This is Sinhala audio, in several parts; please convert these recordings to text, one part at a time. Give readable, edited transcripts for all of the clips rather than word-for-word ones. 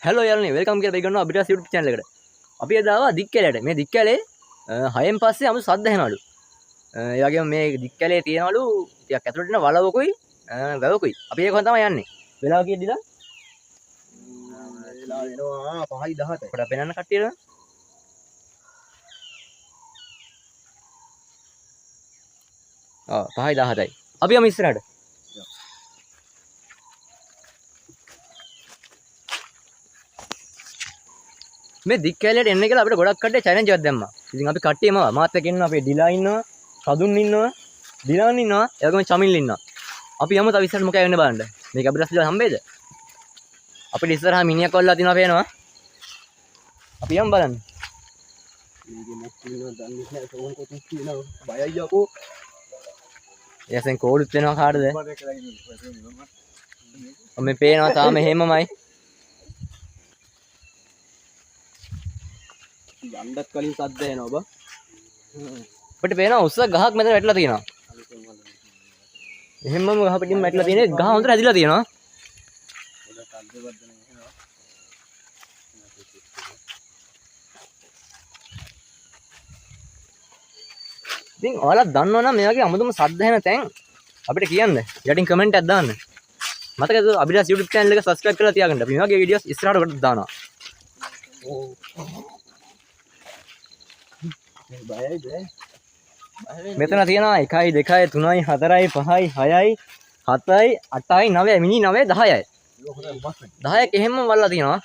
හැලෝ යාළුවනේ welcome කියලා පිළිගන්නවා අපිට YouTube channel එකට. අපි අද ආවා දික්කැලයට. මේ දික්කැලේ 6න් පස්සේ අමුතු සද්ද ඇහෙනවලු. ඒ වගේම මේ දික්කැලේ තියෙනවලු ටිකක් ඇතුළට එන වලවකුයි වැවකුයි. අපි ඒක තමයි යන්නේ. වෙලාව කීයද ඉතින්? වෙලාව වෙනවා 5:17. පොඩක් පෙනන්න කට්ටියට. ඔව් 5:17යි. අපි යමු ඉස්සරහට. මේ දික්කැලයට එන්න කියලා අපිට ගොඩක් කට්ටිය චැලෙන්ජ් එකක් දැම්මා. ඉතින් අපි කට්ටියම ආවා. මාත් එක්ක ඉන්නවා අපේ ඩිලා ඉන්නවා, සදුන් ඉන්නවා, ඩිලාන් ඉන්නවා, ඒ වගේම චමිල් ඉන්නවා. අපි යමු තව ඉස්සරහට මොකක් වෙන්නේ බලන්න. මේක අපිට අස්සලා හම්බෙයිද? අපිට ඉස්සරහා මිනිහක් වල්ලා තිනවා පේනවා. අපි යමු බලන්න. මේකේ මොක් තියෙනවද දන්නේ නැහැ. සෝන් කොටුක් තියෙනවා. බයයි යකෝ. එයසෙන් කෝලුත් වෙනවා කාටද? මේ පේනවා තාම එහෙමමයි. යන්නත් කලින් සද්ද එනවා බා. අපිට පේනවා උස්ස ගහක් මෙතන වැටලා තියෙනවා. එහෙමම ගහ පිටින් වැටලා තියෙන ගහ හොඳට හැදිලා තියෙනවා. ඉතින් ඔයාලා දන්නවනම් මේ වගේ අමුතුම සද්ද ඇහෙන තැන් අපිට කියන්න. යටින් කමෙන්ට් එකක් දාන්න. මතකද අපිට YouTube channel එක subscribe කරලා තියාගන්න. අපි මේ වගේ වීඩියෝස් ඉස්සරහට ගොඩක් දානවා. බයයි බෑ. මෙතන තියෙනවා 1 2 3 4 5 6 7 8 9 මිනි 9 10යි. 10ක් එහෙම්ම වල්ලා තියෙනවා.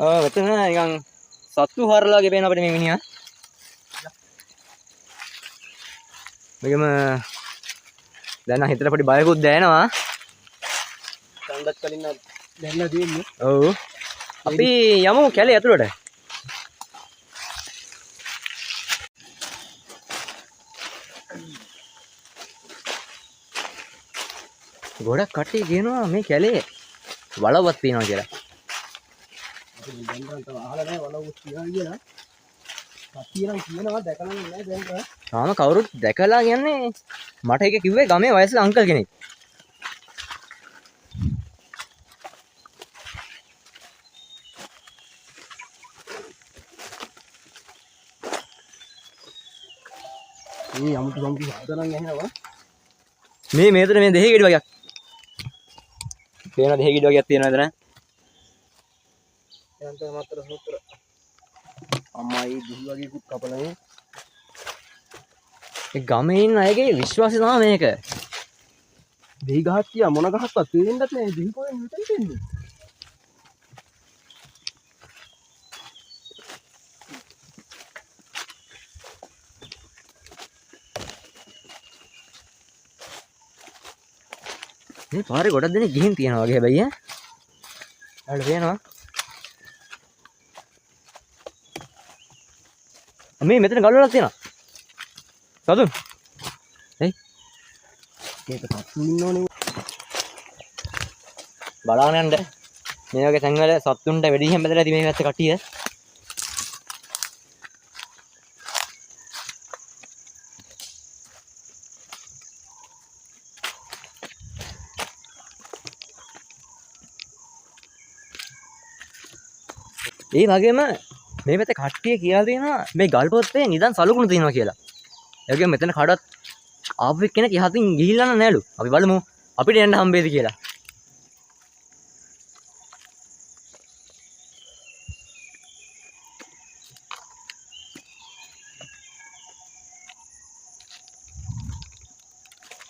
ඔව් මෙතන නිකන් සත්තු හරලා වගේ පේන අපිට මේ මිනිහා. මේකම දැන් නම් හිතට පොඩි බයකුත් දැනෙනවා. ඡන්දත් කලින් නම් දැනලා තියෙන්නේ. ඔව්. අපි යමු කැලේ ඇතුළට. ගොඩක් කට්ටිය කියනවා මේ කැලේ වලව්වක් තියෙනවා කියලා. අපි දැන් නම් තව අහලා නැහැ වලව්වක් තියෙනවා කියලා. කට්ටිය නම් කියනවා දැකලා නම් නැහැ දැන් තා. තාම කවුරුත් දැකලා කියන්නේ මට ඒක කිව්වේ ගමේ වයසක අංකල් කෙනෙක්. මේ අමුතු අමුතු ශබ්ද නම් ඇහෙනවා. මේ මෙතන මේ දෙහි ගෙඩි වගේක්. පේන දෙහි ගෙඩි වගේක් තියෙනවා එතන. යන්තම් අතර සූත්‍ර. අම්මා ඒ දෙහි වගේකුත් කපලා නේ. ඒ ගමේ ඉන්න අයගේ විශ්වාසය තමයි මේක. දෙහි ගහක් තියා මොන ගහක්වත් පේන්නත් නෑ. දෙහි කොහෙන් මෙතනට එන්නේ? මේ පාරේ ගොඩක් දෙනෙක් ගිහින් තියෙනවා වගේ හැබැයි ඈ. ඔයාලට පේනවා. මේ මෙතන ගල් වලක් තියෙනවා. සතුන්. එයි. මේක සත්තු ඉන්නෝනේ. බලාගෙන යන්න. මේ වගේ තැන්වල සත්තුන්ට වෙඩි හැම බෙදලා ඇති මේ පැත්තේ කට්ටිය. ඒ වගේම මේ පැත්තේ කට්ටිය කියලා තියෙනවා මේ ගල් පොත්තේ නිදන් සලකුණු තියෙනවා කියලා. ඒ වගේම මෙතන කඩත් ආපු එක්කෙනෙක් යහතින් ගිහිල්ලා නෑලු. අපි බලමු අපිට යන්න හම්බෙයිද කියලා.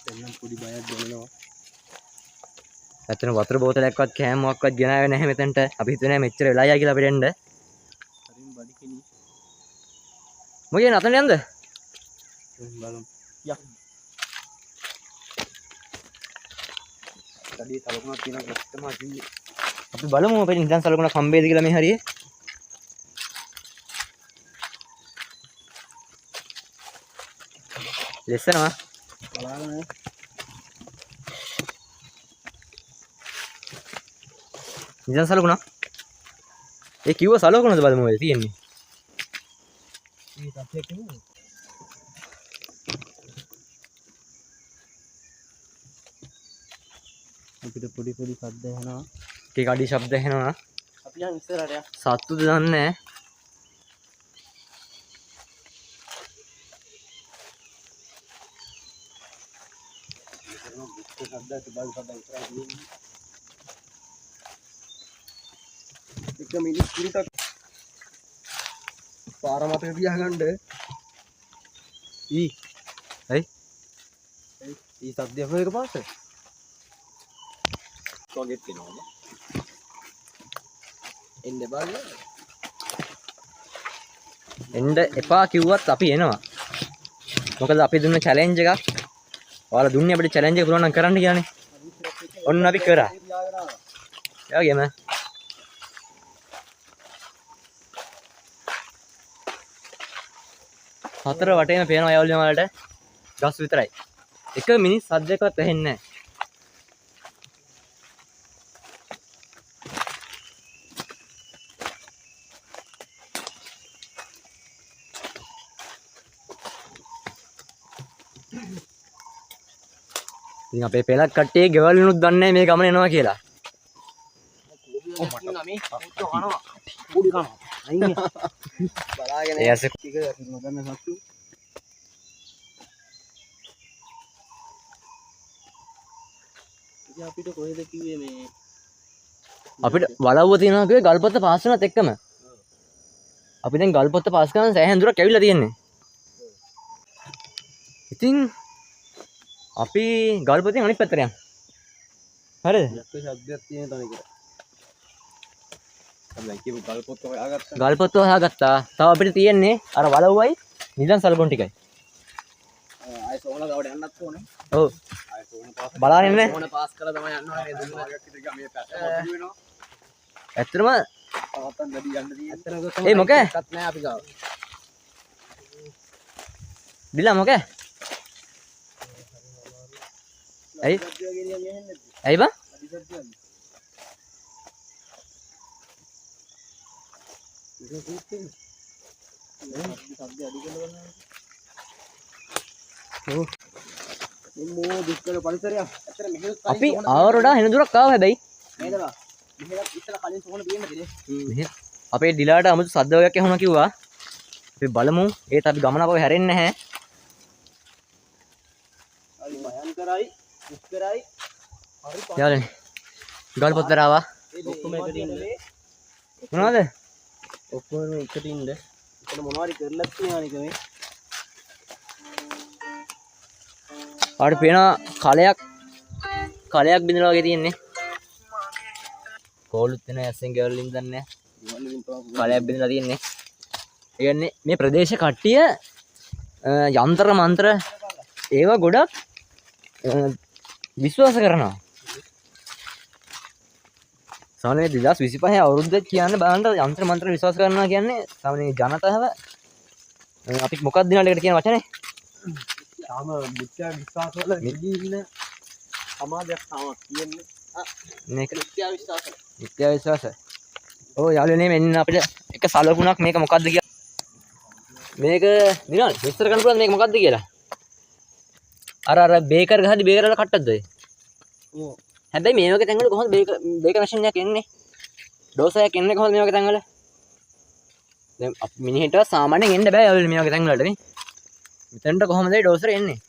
දැන් නම් පොඩි බයක් දැනෙනවා. ඇත්තටම වතුර බෝතලයක්වත් කෑම මොකක්වත් ගෙනාවේ නැහැ මෙතනට. අපි හිතුවේ නෑ මෙච්චර වෙලා යයි කියලා අපිට එන්න. හරිම බඩගිනි. මොකද අතන යන්ද? බලමු. යා. තඩියේ සලකුණක් තියෙනවා කියලා තමයි කිව්වේ. අපි බලමු අපේ නිදන් සලකුණක් හම්බෙයිද කියලා මේ හරියේ. ලෙස්සනවා. බලාගෙන ඈ. නිදන් සලකුණක්. ඒ කිව්ව සලකුණද බලමු ඔය තියෙන්නේ. මේ තත්ත්වයක් නෙමෙයි. අපිට පොඩි පොඩි ශබ්ද ඇහෙනවා. එක අඩි ශබ්ද ඇහෙනවා. අපි යන් ඉස්සරහට යන්. සත්තුද දන්නේ නැහැ. එක මිනිස් කිරිටක් පාර මතක තියාගන්න. ඊ ඇයි? ඊ සද්ද ඇහුවා එක පාට. වගේත් එනවා. එන්න එපා කියලා. එන්න එපා කිව්වත් අපි එනවා. මොකද අපි දුන්න චැලෙන්ජ් එකක්. ඔයාලා දුන්නේ අපිට චැලෙන්ජ් එක පුළුවන් නම් කරන්න කියලානේ. ඔන්න අපි කරා. ඒ වගේම හතර වටේම පේනවා යාළුවෝ වලට ගස් විතරයි. එක මිනිස් සද්දයක්වත් ඇහෙන්නේ නැහැ. ඉතින් අපේ පෙලක් කට්ටිය ගෙවල් වලුත් දන්නේ නැහැ මේ ගමන එනවා කියලා. බලාගෙන ඒ ඇස ටික අපි නොදන්න සත්තු. ඉතින් අපිට කොහෙද කිව්වේ මේ අපිට වලව්ව තියෙනවා කිව්වේ ගල්පොත්ත පාස් වෙනත් එක්කම. අපි දැන් ගල්පොත්ත පාස් කරන සෑහෙන දුරක් ඇවිල්ලා තියෙන්නේ. ඉතින් අපි ගල්පොතෙන් අනිත් පැත්තට යමු. හරිද? යක්ක ශබ්දයක් තියෙන තැනක. අපි දැන් කියමු ගල්පොත්ත හොයාගත්තා. ගල්පොත්ත හොයාගත්තා. තව අපිට තියෙන්නේ අර වලව්වයි නිදන් සලකුණු ටිකයි. ආයෙ සෝන ගාවට යන්නත් ඕනේ. ඔව්. ආයෙ සෝන පාස් බලාගෙන ඉන්නේ. සෝන පාස් කරලා තමයි යන්න ඕනේ. මේ දුන්න වගේක් විතර ගියා මේ පැත්ත මතුරු වෙනවා. ඇත්තටම තවත් වැඩි යන්න තියෙන්නේ. ඇත්තටම ඒ මොකේ? එකක් නෑ අපි ගාව. දිලා මොකේ? ඇයි? ඇයි බං? අපි ආවට වඩා හෙන දුරක් ආවා හැබැයි. මෙහෙ අපේ ඩිලාට අමුතු සද්ද වගේක් ඇහුණා කිව්වා. අපි බලමු. ඒත් අපි ගමන අපව හැරෙන්නේ නැහැ. හරි භයංකරයි, දුෂ්කරයි. හරි යාළුවනේ. ගල්පොත්තට ආවා. ඔක්කොම එකට ඉන්න. මොනවද? ඔක්කොම එකට ඉන්න. එතන මොනවා හරි කරලත් තියෙනවා නේ මේ. ආට පේනවා කලයක් කලයක් බිඳලා වගේ තියෙන්නේ. කෝලුත් වෙන ඇස්සෙන් ගෙවල් වලින් දන්නේ නැහැ. කලයක් බිඳලා තියෙන්නේ. ඒ කියන්නේ මේ ප්‍රදේශ කට්ටිය යන්ත්‍ර මන්ත්‍ර ඒවා ගොඩක් විශ්වාස කරනවා. සාමාන්‍යයෙන් 2025 අවුරුද්ද කියන්න බලන්න යන්ත්‍ර මන්ත්‍ර විශ්වාස කරනවා කියන්නේ සාමාන්‍ය ජනතාව අපි මොකක්ද දිනන එකට කියන වචනේ? තාම මිත්‍යා විශ්වාස වල මිදී ඉන්න සමාජයක් තාම තියෙන්නේ. මේක මිත්‍යා විශ්වාස. මිත්‍යා විශ්වාස. ඔව් යාළුවනේ මෙන්න අපිට එක සලකුණක් මේක මොකද්ද කියලා. මේක දිනන විස්තර කරන්න පුළුවන් මේක මොකද්ද කියලා. අර අර බේකර් ගහද්දි බේකර් වල කට්ටක්ද ඔය? ඔව්. හැබැයි මේ වගේ තැන්වල කොහොමද බේකර් මැෂින් එකක් එන්නේ? ඩෝසයක් එන්නේ කොහොමද මේ වගේ තැන්වල? දැන් අපි මිනිහෙට සාමාන්‍යයෙන් එන්න බෑ යාළුවනේ මේ වගේ තැන්වලට නේ. මෙතනට කොහොමද ඒ ඩෝසර් එන්නේ?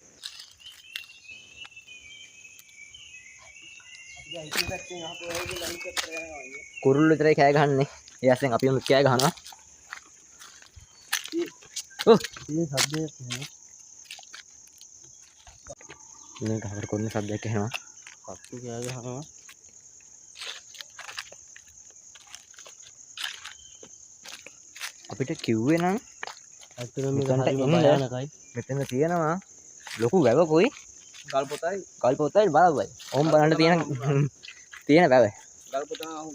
කුරුල්ලෝ විතරයි කෑ ගහන්නේ. ඒ අස්සෙන් අපි උනුත් කෑ ගහනවා. ඔව්. මේ සද්දයක් ඇහෙනවා. මේ ගහකට කොන්න සද්දයක් ඇහෙනවා. සත්තු කෑ ගහනවා. අපිට කිව්වේ නම් ඇත්තටම මේක මෙතනට හරිම එන්න. භයානකයි. මෙතන තියෙනවා ලොකු වැවකුයි ගල් පොතයි ගල් පොතයි බලවයි. ඕම් බලන්න තියෙන තියෙන වැව. ගල් පොත නම්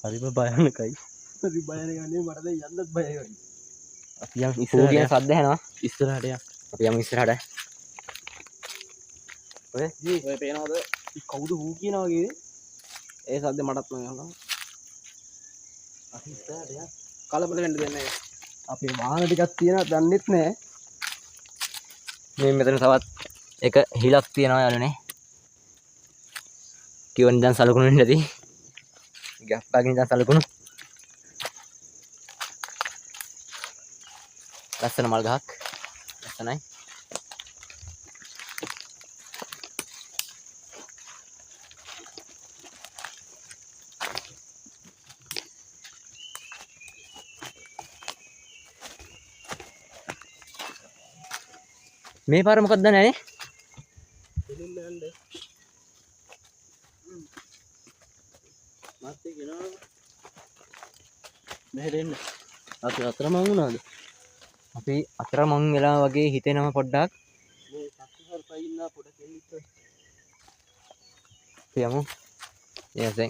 හරිම භයානකයි. හරි භයානකයි නේ මට දැන් යන්නත් බයයි වගේ. අපි යන් ඌ කියන සද්ද ඇහෙනවා. ඉස්සරහට යන්. අපි යමු ඉස්සරහට. ඔය ඔය පේනවද? කවුද හූ කියනා වගේ? ඒ සද්ද මටත් මම අහනවා. අපි ඉස්සරහට යන්. කලබල වෙන්න දෙන්නේ නැහැ. අපේ වාහන ටිකක් තියෙනවා දන්නෙත් නෑ. මේ මෙතන තවත් එක හිලක් තියෙනවා යාළුවනේ. කියවන දැන් සලකුණු වෙන්න ඇති. ගැප් එකකින් දැන් සලකුණු. ලස්සන මල් ගහක්. ලස්සනයි. මේ පාර මොකක්ද දන්නේ නේ? මාත් එක්ක එනවා. මෙහෙට එන්න. අපි අතරමං වුණාද? අපි අතරමං වෙලා වගේ හිතෙනවා පොඩ්ඩක්. මේ සත්තු සර්පයි ඉන්නා පොඩක් එන්න ඉස්සර. අපි යමු. ඒ ඉස්සර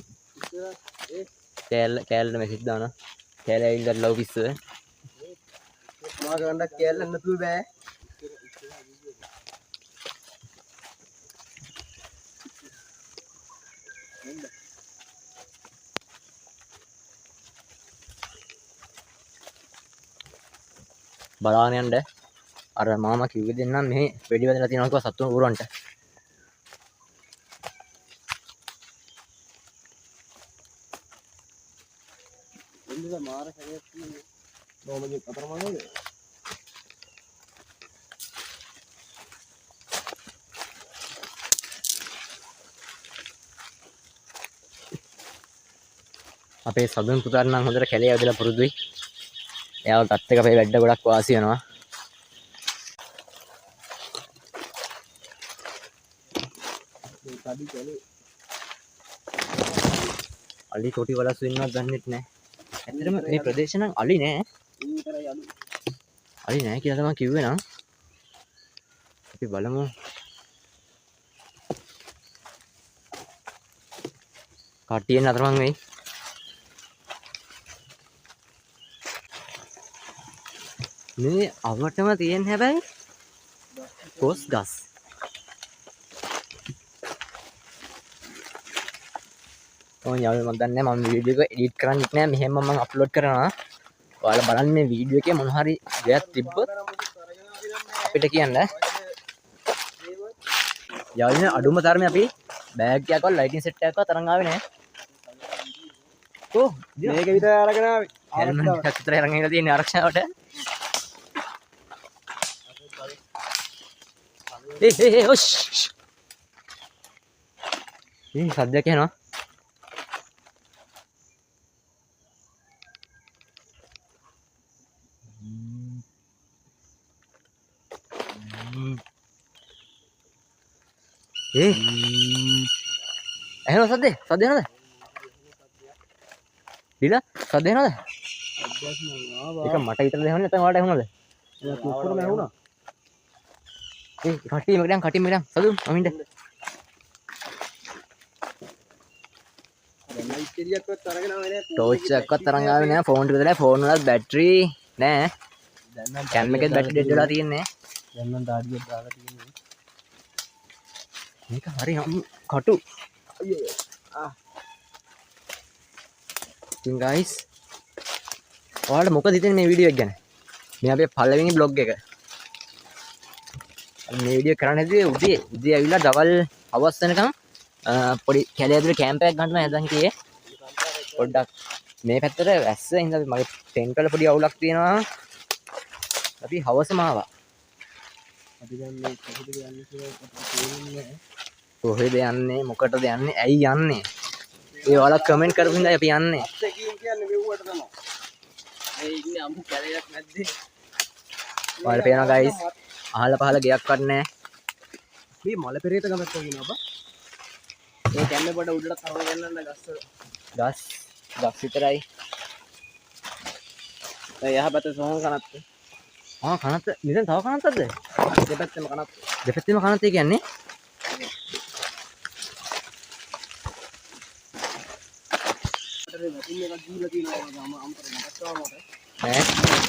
ඒ කෑල්ල කෑල්ලට මැසේජ් දානවා. කෑල්ල ඇවිල්ලා ලව් පිස්සුව. මා ගණ්ඩක් කෑල්ල නැතුව බෑ. බලාගෙන යන්න. අර මාමා කිව්වේ දෙන්නම් මෙහි වෙඩි වැදලා තියෙනවා කිව්වා සත්තුන් ඌරන්ට. එන්නද මාර කැලයක් තියෙන්නේ. කොහොමද අතරමං වේද? අපේ සදුන් පුතාට නම් හොඳට කැලේ ඇවිදලා පුරුදුයි. එයාව ගත් එක අපේ වැඩ ගොඩක් වාසි වෙනවා. මේ කඩි කැලේ අලි කොටි වලස්සු ඉන්නවද දන්නෙත් නෑ. ඇත්තටම මේ ප්‍රදේශ නම් අලි නෑ. ඌ විතරයි අලු. අලි නෑ කියලා තමයි කිව්වේ නම්. අපි බලමු. කට්ටියෙන් අතරමං වෙයි. මේ අවටම තියෙන හැබැයි කොස් ගස්. ඔය යාළුවෝ මං දන්නේ නෑ මම වීඩියෝ එක එඩිට් කරන්නෙත් නෑ, මෙහෙම මං අප්ලෝඩ් කරනවා. ඔයාලා බලන්න මේ වීඩියෝ එකේ මොන හරි දෙයක් තිබ්බොත් අපිට කියන්න. යාළුවනේ අඩුම තරමේ අපි බෑග් එකක්වත් ලයිටින් සෙට් එකක්වත් අරන් ආවේ නෑ. ඔව් මේක විතර අරගෙන ආවේ. හෙල්මට් එකක් විතර අරන් ඇවිල්ලා තියෙන්නේ ආරක්ෂාවට. ඒ ඒ ඒ ඔෂ්. ඒ සද්දයක් ඇහෙනවා. ඒ ඇහෙනවද සද්දේ? සද්ද ඇහෙනවද? ඩිලා සද්ද ඇහෙනවද? ඒක මට විතරද ඇහුනේ නැත්නම් ඔයාලට ඇහුණාද? ඔක්කොටම ඇහුණා. ඒ කට්ටිය මේකට යන්, කට්ටිය මේකට යන්. සදුන් අමින්ද. දැන් ලයිට් එළියක්වත් අරගෙන ආවේ නෑ. ටෝච් එකක්වත් අරන් ආවේ නෑ. ෆෝන් ටික විතරයි. ෆෝන් වලත් බැටරි නෑ. දැන් නම් කැම් එකෙත් බැටරි ඩෙඩ් වෙලා තියෙන්නේ. දැන් නම් දාඩියක් දාලා තියෙන්නේ. මේක හරි කටු. අයියෝ. ආ. ඉතින් ගයිස් ඔයාලට මොකද හිතෙන්නේ මේ වීඩියෝ එක ගැන? මේ අපේ පළවෙනි බ්ලොග් එක. මේ වීඩියෝ කරන්න හැදුවේ උදේ උදේ ඇවිල්ලා දවල් හවස වෙනකම් පොඩි කැලේ ඇතුලේ කැම්ප් එකක් ගන්න තමයි හදන් හිටියේ. පොඩ්ඩක් මේ පැත්තට වැස්ස හින්දා අපි මගේ ටෙන්ට් වල පොඩි අවුලක් තියෙනවා. අපි හවසම ආවා. අපි දැන් මේ කොහෙද යන්නේ කියලා අපිට තේරෙන්නේ නැහැ. කොහෙද යන්නේ, මොකටද යන්නේ, ඇයි යන්නේ? ඒ ඔයාලා කමෙන්ට් කරපු හින්දා අපි යන්නේ. අත්දැකීම් කියන්නේ මෙව්වට තමයි. මේ ඉන්නේ අමු කැලයක් නැද්ද? ඔයාලා පේනවා ගයිස් අහල පහල ගයක්වත් නැහැ. මේ මල පෙරේත ගමක් වගේ නේ බා. ඒ කැන්නේ පොඩ උඩට තරම ගෙන්නන්න ගස් වල. ගස් ගස් විතරයි. ඒ යහපත සෝහන් කනත්ත. ආ කනත්ත මෙතන තව කනත්තක්ද? දෙපැත්තෙම කනත්ත. දෙපැත්තෙම කනත්ත ඒ කියන්නේ? වැටින් එකක් දීලා තියෙනවා මම අමතර මතක් වුණා මට. ඈ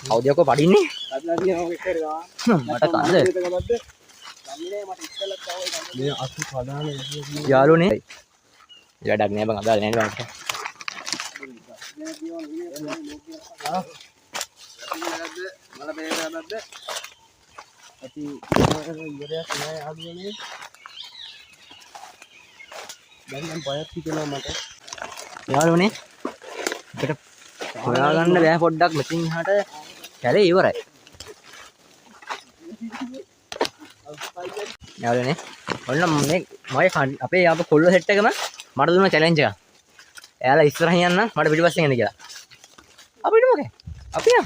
කවුද යකෝ පඩින්නේ? අදලා තියෙනවා මොකෙක් හරි ගා. මට කන්ද. ගමක්ද? දන්නේ නෑ මට ඉස්සෙල්ලත් ආවා ඒ ගම. මේ අසු කඩාන යාළුවනේ. වැඩක් නෑ බං අදාළ නෑ බං. මල පෙරේත ගමක්ද? අපි ඉවරයක් නෑ යාළුවනේ. දැන් නම් බයක් හිතෙනවා මට. යාළුවනේ අපිට හොයාගන්න බෑ පොඩ්ඩක් මෙතින් එහාට කැලේ ඉවරයි. යාළුවනේ ඔන්න මේ මගේ අපේ යාප කොල්ල සෙට් එකම මට දුන්න චැලෙන්ජ් එකක්. එයාලා ඉස්සරහින් යන්න මට පිටිපස්සෙන් එන්න කියලා. අපිට මොකේ? අපි යමු.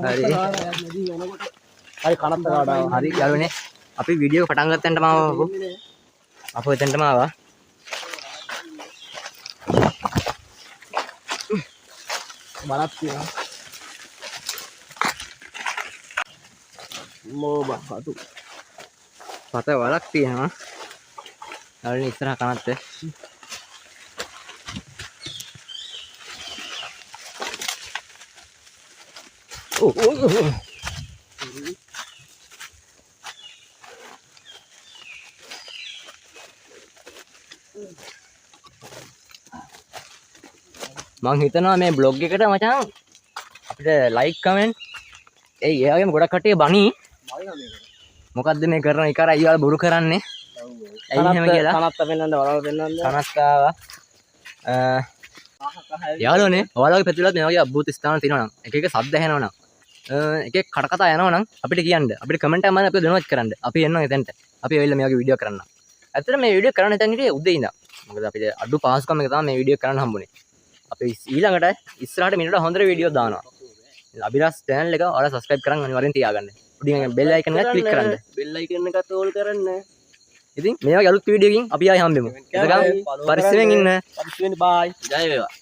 හරි. හරි කනත්ත කාඩාව. හරි යාළුවනේ අපි වීඩියෝ එක පටන් ගත්තන්ටම ආවා. අපෝ එතනටම ආවා. බලක් තියෙනවා. මෝ බං අතු. පත වලක් තියෙනවා. යාළුවනේ ඉස්සරහ කනත්ත. ඔව් ඔව් ඔව්. මං හිතනවා මේ බ්ලොග් එකට මචං අපිට ලයික් කමෙන්ට් ඒ වගේම ගොඩක් කට්ටිය බණී. මොකද්ද මේ කරන එක අර අයියාලා බොරු කරන්නේ? ඇයි එහෙම කියලා? කනත්ත පෙන්නන්න, වලවල් පෙන්නන්න. කනත්ත ආවා. යාළුවනේ ඔයාලගේ පැතිවලත් මේ වගේ අద్భుත ස්ථාන තියෙනවා නම්, එක එක සද්ද ඇහෙනවා නම්, එක එක කටකතා යනවා නම් අපිට කියන්න. අපිට කමෙන්ට් එකක් දාන්න, අපිව දැනුවත් කරන්න. අපි එන්නම් එතනට. අපි ඇවිල්ලා මේ වගේ වීඩියෝ කරන්න. ඇත්තටම මේ වීඩියෝ කරන්න හිතන් හිටියේ උදේ ඉඳන්. මොකද අපිට අඩු පහසුකම් එක තමයි මේ වීඩියෝ කරන්න හම්බුනේ. අපි ඊළඟට ඉස්සරහට මිනිහට හොඳට වීඩියෝ දානවා. අභිරහස් චැනල් එක ඔයාලා සබ්ස්ක්‍රයිබ් කරන් අනිවාර්යෙන් තියාගන්න. උඩින් බෙල් අයිකන් එක ක්ලික් කරන්න. බෙල් අයිකන් එකත් ඕල් කරන්න. ඉතින් මේ වගේ අලුත් වීඩියෝ එකකින් අපි ආයෙ හම්බෙමු. එතකන් පරිස්සමෙන් ඉන්න. පරිස්සමෙන් බයි. ජය වේවා.